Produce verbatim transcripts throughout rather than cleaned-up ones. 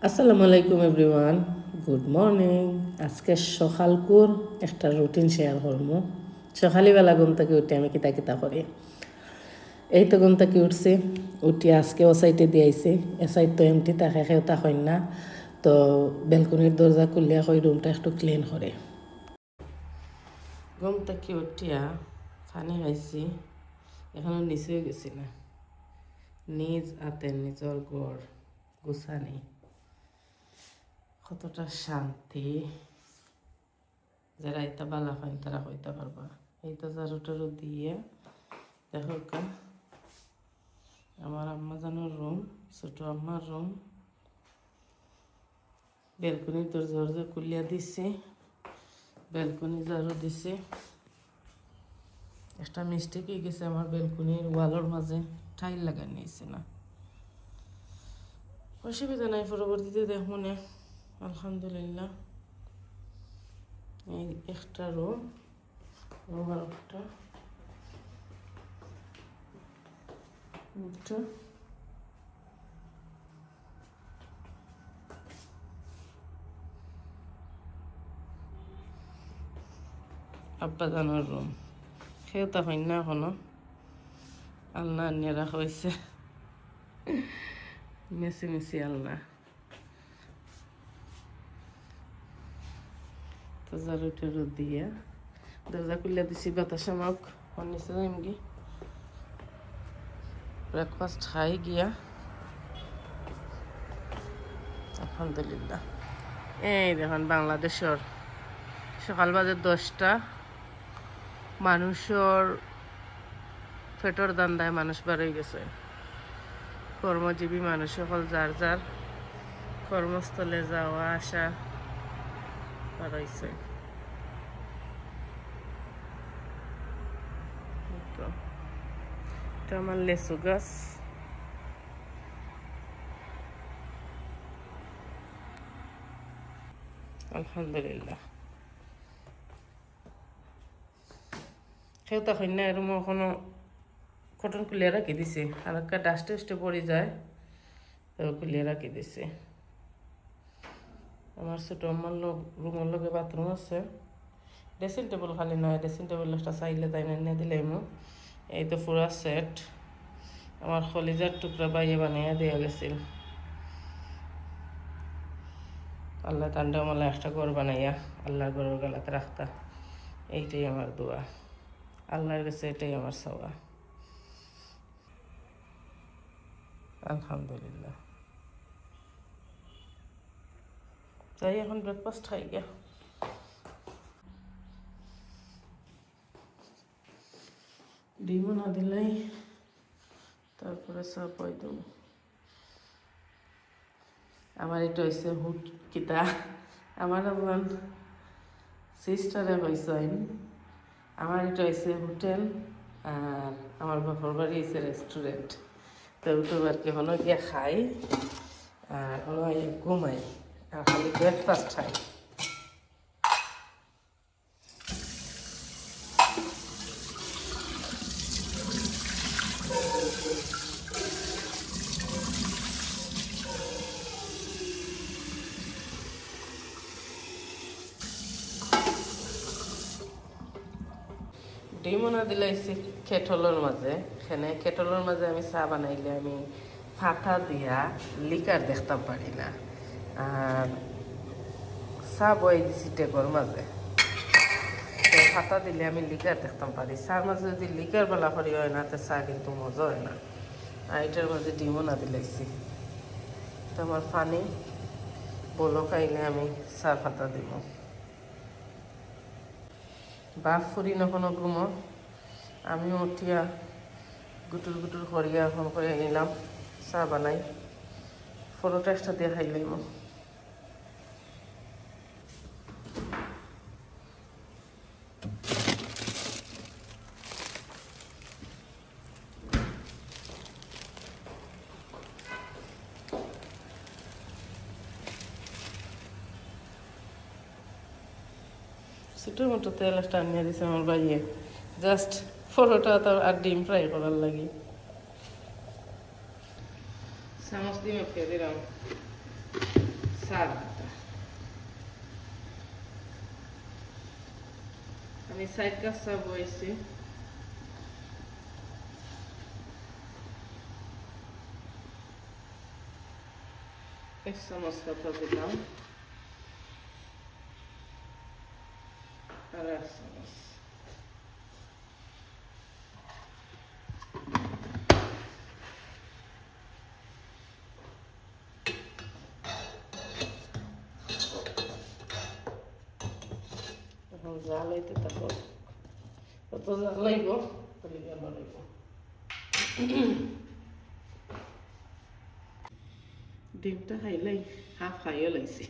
আসসালামু আলাইকুম everyone, good morning. আজকে সকালকুর একটা রুটিন শেয়ার করমু। সকালবেলা ঘুম থাকি উঠি আমি কিতা কিতা করি। এই তো ঘুম থাকি উঠছি, উঠি আজকে ও সাইডে দিয়া আইছি। এ সাইড তো এমটি থাকে, কেউ থাকইন না। তো ব্যালকনির দরজা খুলিয়া কই রুমটা একটু ক্লিন করি। ঘুম থাকি উঠিয়া পানি খাইছি, এখনো নিচে গেছি না। নিজ আতে নিজর ঘর গুছানি, কতটা শান্তি। যারা এটা বালা পাইন, তারা কইতা পারবা। এই তো ঝাড়ু টাড়ু দিয়া দেখো কা, আমার আম্মা জানোর রুম, ছোট আম্মার রুম, ব্যালকনির দরজা দরজা খুলিয়া দিছি, ব্যালকনি ঝাড়ু দিছি। একটা মিস্টেক হয়ে গেছে, আমার ব্যালকনির ওয়ালর মাঝে টাইল লাগানি হয়েছে না। অসুবিধা নাই, পরবর্তীতে দেখমু নে। আলহামদুলিল্লাহ। এই একটা রুম, রুম আর একটা, একটা। আব্বা জানোর রুম, কেউ থাকইন না এখনো। আলনা আনিয়া রাখা হয়েছে, মেসি মেসি আলনা। তো ঝাড়ু টাড়ু দিয়া দরজা খুলিয়া দিছি, বাতাস আমাক। অন নিচে যাইমগি, ব্রেকফাস্ট খাই গিয়া। আলহামদুলিল্লাহ। এই দেখুন, বাংলাদেশর সকাল বাজে দশটা, মানুষর পেটর ধান্দায় মানুষ বার হয়ে গেছে। কর্মজীবী মানুষ সকল যার যার কর্মস্থলে যাওয়া আসা বার হইছে। তো, এটা আমার লেচু গাছ। আলহামদুলিল্লাহ। কেউ থাকইন না, রুমো কোনো কটন খুলিয়া রাখি দিছি, আর একটা ডাস্টে উস্টে পড়ি যায়, তো খুলিয়া রাখি দিছি। আমার ছোট আম্মার লগ-, রুমর লগে বাথরুম আছে, ড্রেসিং টেবিল খালি নাই, ড্রেসিং টেবিল একটা চাইলে তাইন আনিয়া দিলাইমু। এই তো পুরা সেট। আমার কলিজার টুকরা ভাইয়ে বানাইয়া দিয়া গেছিল। আল্লাহ তানরে মনে একটা ঘর বানাইয়া আল্লাহর ঘরর গালাত রাখতা, এইটাই আমার দোয়া, আল্লাহর কাছে এটাই আমার চাওয়া। আলহামদুলিল্লাহ। তাই এখন ব্রেকফাস্ট খাই গিয়া। ডিমও না দিলাই, তারপরে চা পাই দেবো। আমার এটা হইছে হুট-, কিতা? আমার একজন সিস্টারে কইছইন, আমার এটা হইছে হোটেল, আর আমার বাপর বাড়ি হইছে রেস্টুরেন্ট। তো তো আর কি হনো গিয়া খাই, আর হনো আইয়া ঘুমাই, আর খালি ব্রেকফাস্ট খাই। ডিমও না দিলাইছি কেটলর মাঝে। এখানে কেটলর মাঝে আমি চা বানাইলে আমি পাতা দিয়া লিকার দেখতাম পারি না। আর চা বই দিছি ডেগর মাঝে। তো পাতা দিলে আমি লিকার দেখতাম পারি। চার মাঝে যদি লিকার বালা করি হয় না, তো চা কিন্তু মজা হয় না। আর এটার মাঝে ডিমও না দিলাইছি। তো আমার পানি বলক আইলে আমি চা পাতা দিব। বাপ ফুরি না কোনো ঘুমো, আমি উঠিয়া গুটুর গুটুর করিয়া এখন করে নিলাম, চা বানাই, পরোটা একটা দিয়ে খাইলাম। ছোটো মোটো তেল একটা আনিয়া দিছে আমার ভাইয়ে, জাস্ট পরোটা তো আর ডিম ফ্রাই করার লাগি। চামচ দিয়ে মেখে দিলাম। চার কাপ। আমি চার কাপ চা বইছি। এক চামচ মতো দিলাম। আর এক চামচ। এখন জাল হইতে থাকো, যত জাল হইব, তত ভালো হইব। ডিমটা খাইলাই, হাফ খাইও লাইছি।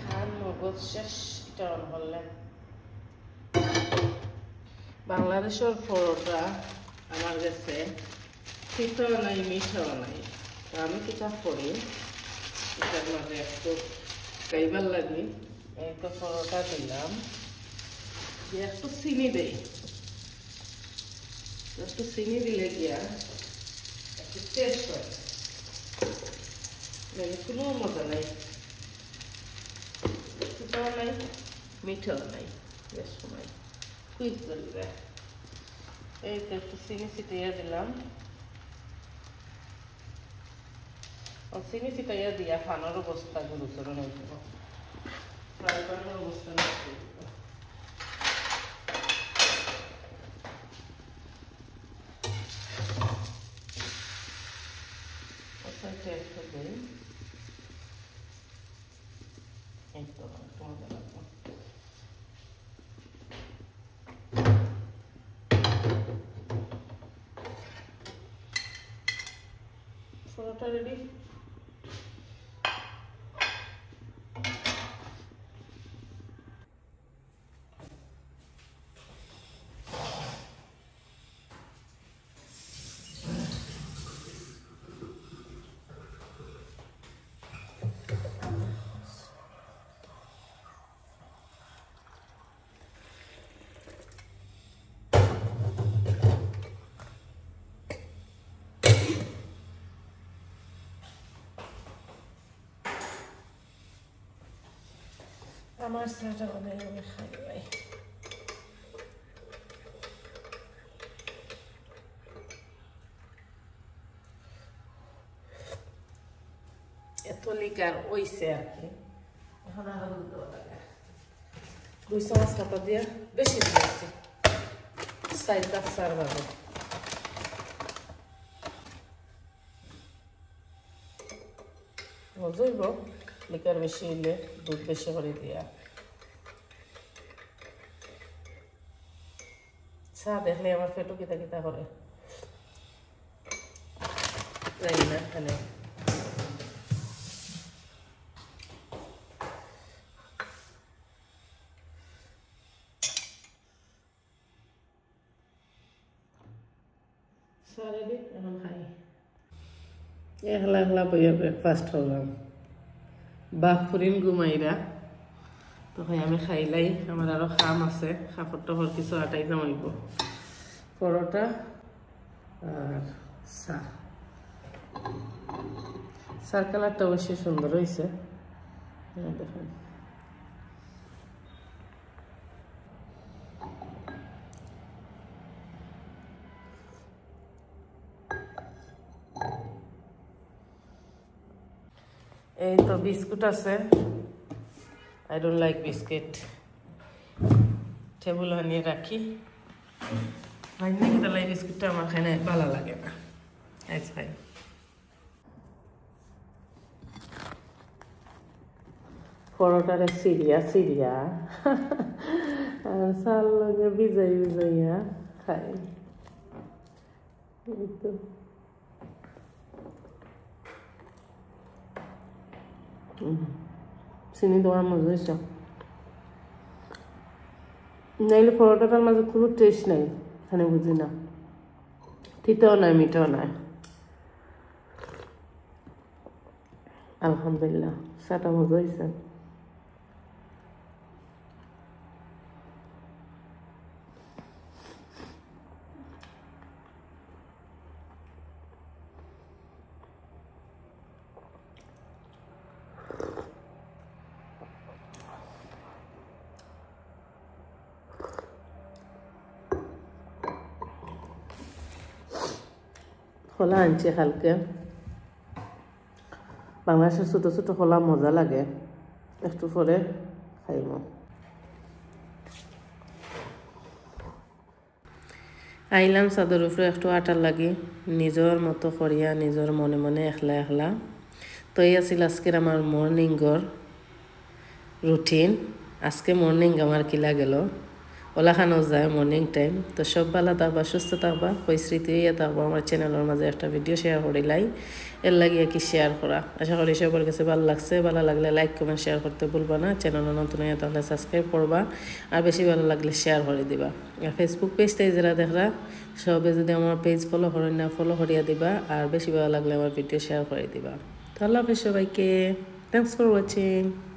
খান মগজ শেষ, এটা অন করলেন। বাংলাদেশর পরোটা আমার গেছে তিতাও নাই, মিঠাও নাই। তো আমি কিতা করি, এটার মাঝে একটু খাইবার লাগি এই তো পরোটা দিলাম, দিয়ে একটু চিনি দেই। একটু চিনি দিলে গিয়া একটু টেস্ট হয়, মানে কোনো মজা নাই, তিতাও নাই, মিঠাও নাই। বেশ সময় কুইক করি দেয়। এই তো একটু চিনি ছিটাইয়া দিলাম। আর চিনি ছিটাইয়া দিয়া খানোর অবস্থা গুরুতর হয়ে যাবো। ফ্রাই প্যানের অবস্থা নষ্ট হয়ে যাবো। আচ্ছা, এটা একটু দেই। এই তো, একটু মজা লাগবে। পরোটা রেডি। আমার চাটা বানাই আমি খাই ভাই। এত লিকার অইছে আর কি, এখন আরো দুধ দেওয়া লাগে। দুই চামচ মতো দিয়া বেশি দিলাইছি, চাইর কাপ চার ভাগো। মজা অইবো, লিকার বেশি অইলে দুধ বেশি করি দিয়া। চা দেখলে আমার পেটো কিতা কিতা করে। জানি না, মানে। চা রেডি, এখন খাই। একলা একলা বইয়া ব্রেকফাস্ট করলাম। বাপ ফুরিন ঘুমাইরা, তো হয় আমি খাইলাই, আমার আরো কাম আছে, কাপড় টাপড় কিছু আটাইতাম অইবো। পরোটা আর চা। চার কালারটা অবশ্যই সুন্দর হইছে। এই দেখেন। এই তো বিস্কুট আছে, I don't like biscuit। Table আনিয়ে রাখি। ভাই নাকি তাহলে এই বিস্কুটটা আমার খাই না, ভালো লাগে না। আচ্ছা ভাই। পরোটারে সিরিয়া সিরিয়া আর চাল লগে ভিজাই ভিজাইয়া খাই। এই তো। উম, চিনি দেওয়ার মজা হয়েছে। নাইলে পরোটাটার মাঝে কোনো টেস্ট নাই, মানে বুঝি না, তিতাও নাই, মিঠাও নাই। আলহামদুলিল্লাহ, চাটা মজা হয়েছে। কলা আনছি কালকে। বাংলাদেশের ছোট ছোট কলা মজা লাগে, একটু পরে খাইমু। আইলাম ছাদর উপরে একটু আটার লাগি, নিজর মতো করিয়া, নিজর মনে মনে একলা একলা। তো এই আছিল আজকের আমার মর্নিংর রুটিন। আজকে মর্নিং আমার কিলা গেল, ওলাখানো যায় মর্নিং টাইম। তো সব ভালা থাকবা, সুস্থ থাকবা, কই স্মৃতি হইয়া থাকবা। আমার চ্যানেলর মাঝে একটা ভিডিও শেয়ার করিলাই, এর লাগি আর কি শেয়ার করা। আশা করি সবার কাছে ভালা লাগছে। ভালা লাগলে লাইক, কমেন্ট, শেয়ার করতে ভুলবা না। চ্যানেল নতুন হইয়া থাকলে সাবস্ক্রাইব করবা, আর বেশি ভালা লাগলে শেয়ার করে দিবা। আর ফেসবুক পেজ থেকে যারা দেখরা, সবে যদি আমার পেজ ফলো করেন না, ফলো করিয়া দিবা। আর বেশি ভালা লাগলে আমার ভিডিও শেয়ার করে দিবা। তো আল্লাহ হাফেজ সবাইকে, thanks for watching।